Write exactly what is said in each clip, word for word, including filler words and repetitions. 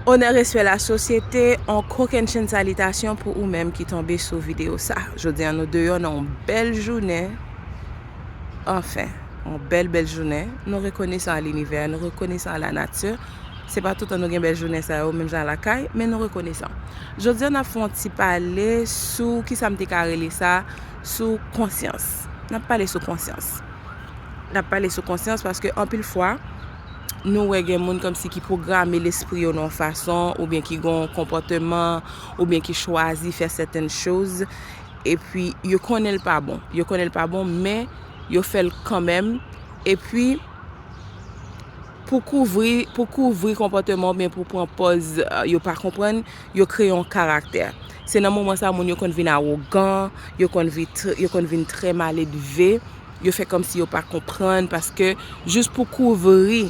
Onè, respè, lasosyete, on kokennchenn salitasyon pou ou menm ki tonbe sou videyo sa. Jodi a nou deyò nan yon bèl jounen. Anfen, yon bèl, bèl jounen. Nou rekonesan a linivè, nou rekonesan a lanati. Se pa toutan nou gen bèl jounen sa yo, menm jan lakay, men nou rekonesan. Jodi a n ap fè yon ti pale sou kisa m te ka rele sa, sou konsyans. N ap pale sou konsyans. N ap pale sou konsyans paske anpil fwa, nou wè gen moun kòmsi ki pwograme lespri yo nan yon fason, oubyen ki gen yon konpòteman, oubyen ki chwazi fè sèten choz, epi yo konnen l pa bon. Yo konnen l pa bon, men yo fè l kanmenm, epi pou kouvri, pou kouvri konpòteman oubyen pou pran pòz, euh, yo pa konprann, yo kreye yon karaktè. Se nan moman sa moun yo konn vin awogan, yo konn vin tr-, yo konn vin trè maledve, yo fè kòmsi yo pa konprann, paske jis pou kouvri,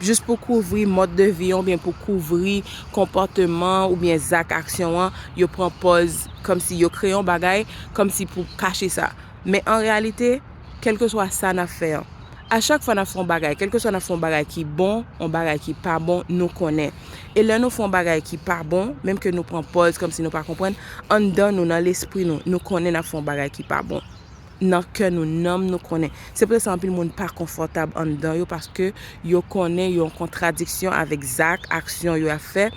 jis pou kouvri mòd de vi an, oubyen pou kouvri konpòteman, oubyen zak, aksyon an, yo pran pòz kòmsi yo kreye yon bagay, kòmsi pou kache sa. Men an reyalite, kèlkeswa sa n ap fè an, a chak fwa n ap fè yon bagay, kèlkeswa n ap fè yon bagay ki bon, yon bagay ki pa bon, nou konnen. E lè nou fè yon bagay ki pa bon, menm ke nou pran pòz kòmsi nou pa konprann, anndan nou, nan lespri nou, nou konnen n ap fè yon bagay ki pa bon. Nan kè nou, nanm nou konnen. Se poutèt sa anpil moun pa konfòtab anndan yo, paske yo konnen yo an kontradiksyon avèk zak, aksyon yo ap fè,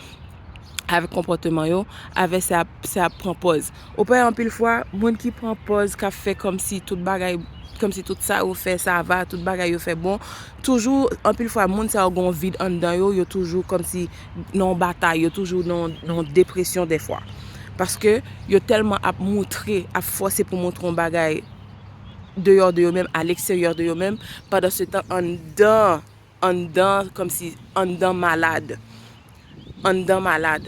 avèk konpòteman yo, avèk sa, sa ap pran pòz. Ou pa wè anpil fwa, moun ki pran pòz, k ap fè kòmsi tout bagay, kòmsi tout sa yo fè, sa va, tout bagay yo fè bon, toujou, anpil fwa, moun sa yo gen yon vid anndan yo, yo toujou kòmsi nan yon batay, yo toujou nan, nan yon depresyon dèfwa. Paske yo tèlman ap moutre, ap fòse pou moutre yon bagay deyò de yo menm, a leksteryè de yo menm, pandan se tan anndan, anndan, kòmsi anndan malad. Anndan malad.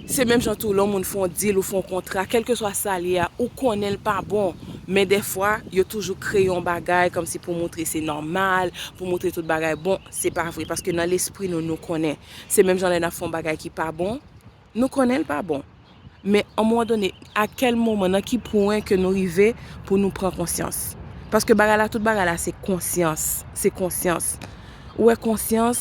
Se menm jan tou, lè yon moun fè yon dil ou fè yon kontra, kèlkeswa sa l ye a, ou konnen l pa bon. Men dèfwa, yo toujou kreye yon bagay kòmsi pou moutre se nòmal, pou moutre tout bagay bon. Se pa vre, paske nan lespri nou, nou konnen. Se menm jan lè n ap fè yon bagay ki pa bon, nou konnen l pa bon. Men, a yon moman done, a kèl moman, nan ki pwen ke nou rive pou nou pran konsyans? Paske bagay la, tout bagay la, se konsyans. Se konsyans. Ou wè konsyans,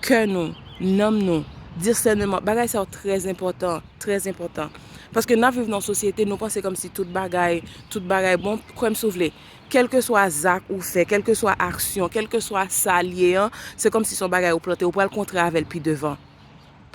kè nou, nanm nou, disèneman, bagay sa yo trè enpòtan, trè enpòtan. Paske n ap viv nan yon sosyete, nou panse kòmsi tout bagay, tout bagay bon, kwè m si w vle. Kèlkeswa zak ou fè, kèlkeswa aksyon, kèlkeswa sa l ye an, se kòmsi se yon bagay ou plante, ou pral kontre avè l pi devan.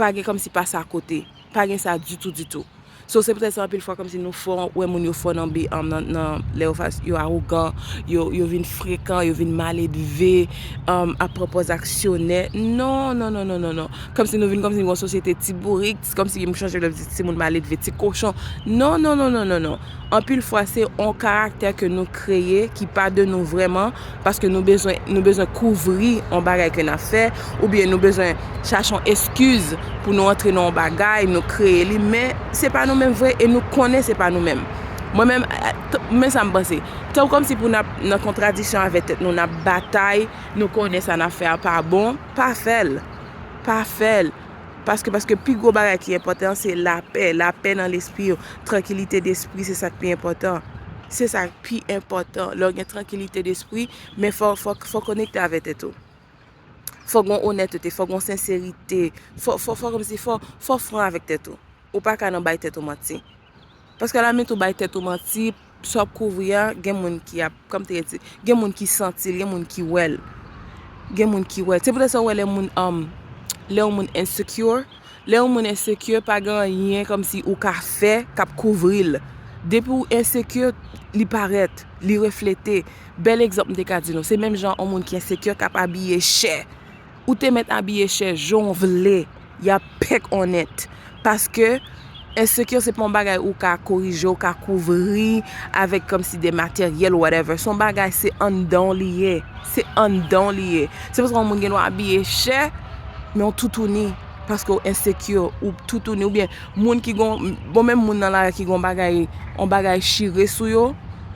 Pa gen kòmsi pase akote. Pa gen sa ditou, ditou. So, se poutèt sa anpil fwa kòmsi nou fò, wè moun yo fò nan bi, um, nan, nan, lè yo fas, yo awogan, yo, yo vin frekan, yo vin maledve, um, ap pran pòz aksyonè. Non, non, non, non, non, non. Kòmsi nou vin kòmsi nou yon sosyete ti bourik, kòmsi m chanje lè m di timoun maledve, ti kochon. Non, non, non, non, non, non. Anpil fwa, se yon karaktè ke nou kreye ki pa de nou vrèman, paske nou bezwen, nou bezwen kouvri yon bagay ke n ap fè, oubyen nou bezwen chache yon eskiz pou nou antre nan yon bagay, nou kreye li, men se pa nou menm vre e nou konnen se pa nou menm. Mwen menm, eh, t-, men sa m panse. Tankou kòmsi pou n ap nan kontradiksyon avèk tèt nou, n ap batay, nou konnen sa n ap fè a pa bon, pa fè l. Pa fè l. Paske, paske pi gwo bagay ki enpòtan, se lapè, lapè nan lespri yo. Trankilite despri, se sa k pi enpòtan. Se sa k pi enpòtan. Lè w gen trankilite despri, men fò, fò, fò konekte avèk tèt ou. Fò gen onètete, fò gen senserite. Fò, fò, fò kòmsi, fò, fò fran avèk tèt ou. Ou pa ka nan bay tèt ou manti. Paske alaminit ou bay tèt ou manti, sa w ap kouvri a, gen moun ki ap, kòm te di, gen moun ki santi l, gen moun ki wè l. Gen moun ki wè l. Se poutèt sa w wè lè moun, um, lè yon moun insecure, lè yon moun insecure, pa gen anyen kòmsi ou ka fè k ap kouvri l. Depi w insecure, li parèt, li reflete. Bèl egzanp m te ka di nou, se menm jan yon moun ki insecure k ap abiye chè. Ou te mèt abiye chè jan w vle, y ap pèk onèt. Paske, insecure se pa yon bagay ou ka korije, ou ka kouvri avèk kòmsi de materyèl, whatever. Se yon bagay, se anndan w li ye. Se anndan w li ye. Se pou sa yon moun gen dwa abiye chè, men w toutouni. Paske w insecure, ou toutouni, oubyen moun ki gon, bon, menm moun nan lari ki gon bagay, yon bagay chire sou yo,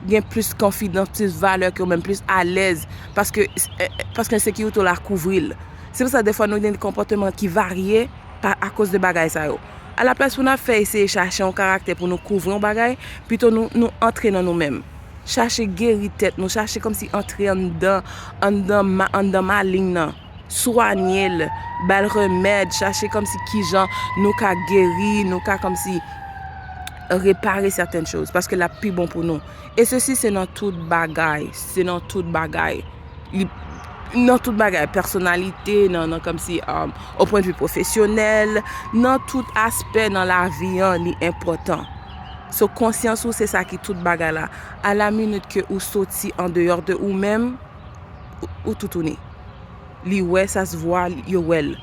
gen plis konfidans, plis valè ke w menm, plis alèz. Paske, eh, eh, paske ensekirite w la kouvri l. Se pou sa, defwa, nou gen konpòteman ki varye pa, akoz de bagay sa yo. Alaplas pou n ap fè eseye chache yon karaktè pou nou kouvri yon bagay, pito nou, nou antre nan nou menm. Chache geri tèt nou, chache kòmsi antre anndan, anndan ma-, anndan maleng nan. swanye l, ba l remèd, chache kòmsi kijan nou ka geri, nou ka kòmsi repare sèten choz, paske l ap pi bon pou nou. E sesi se nan tout bagay, se nan tout bagay. Li, nan tout bagay, pèsonalite, nan, nan kòmsi, um, o pwennvi pwofesyonèl, nan tout aspè nan lavi an, li enpòtan. So, konsyans ou, se sa ki tout bagay la. A la minit ke ou soti andeyò de ou menm, ou, ou toutouni. Li wè, sa se vwa, yo wè l.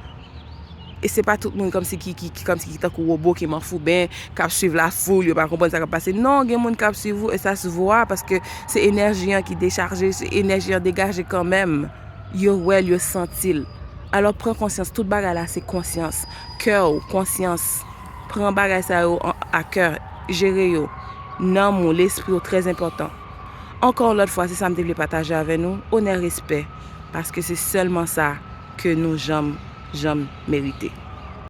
E se pa tout moun kòmsi ki, ki, ki, kòmsi ki tankou wobo, ki manfouben, k ap swiv lafoul, yo pa konprann sa k ap pase. Non, gen moun k ap swiv ou, e sa se vwa, paske se enèji an ki dechaje, se enèji an degaje kanmenm. Yo wè l, yo santi l. Alò, pran konsyans, tout bagay la se konsyans. Kè w, konsyans. Pran bagay sa yo an, a kè, jere yo. Nanm ou, lespri w, trè enpòtan. Ankò yon lòt fwa, se sa m te vle pataje avè nou. Onè, respè. Paske se sèlman sa ke nou janm, janm merite.